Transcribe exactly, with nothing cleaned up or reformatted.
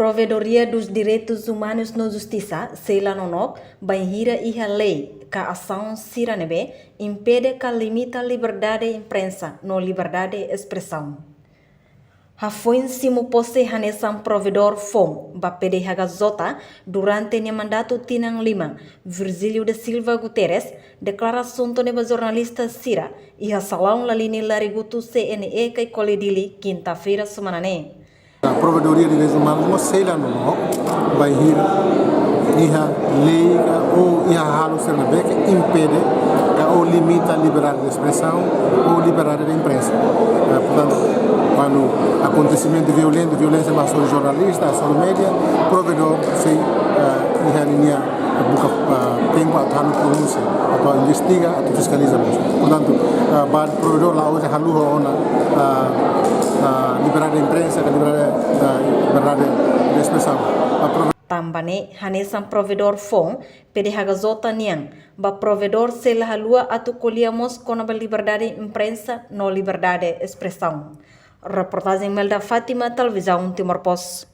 Provedoria dos Direitos Humanos no Justisa sei la nonook bainhira iha lei ka asaun sira ne'ebé impede ka limita liberdade imprensa no liberdade espresaun. Hafoin simu pose hanesan provedór foun ba P D H J durante nia mandatu tinan lima, Virgílio da Silva Guterres deklara asuntu ne'e ba jornalista sira iha salaun Laline Larigutu C N E Caicoli Dili, kinta-feira semana ne'e. Provedoria de Direitos Humanos mós sei la nonook bainhira iha lei ka ou iha hahalok sira ne'ebé ke impede ka ou limita liberdade de espresaun ou liberdade de imprensa. Eh, portantu, kuandu akontesimentu violentu, violénsia ba asaun jornalista, asaun média, provedór sei, eh, iha ninia buka, ah, tempu atu halo pronúnsia, atu investiga, atu fiskaliza mós. Portantu, ah, ba provedór la'ós haluha ona, ah, ah, liberdade de imprensa, ka liberdade, ah, liberdade de espresaun. Ba prove- Tanba ne'e, hanesan provedór foun, P D H J nian, ba provedór sei la haluha atu ko'alia mós kona-ba liberdade imprensa no liberdade espresaun. Reportajen Melda Fátima, Televizaun Timor Post.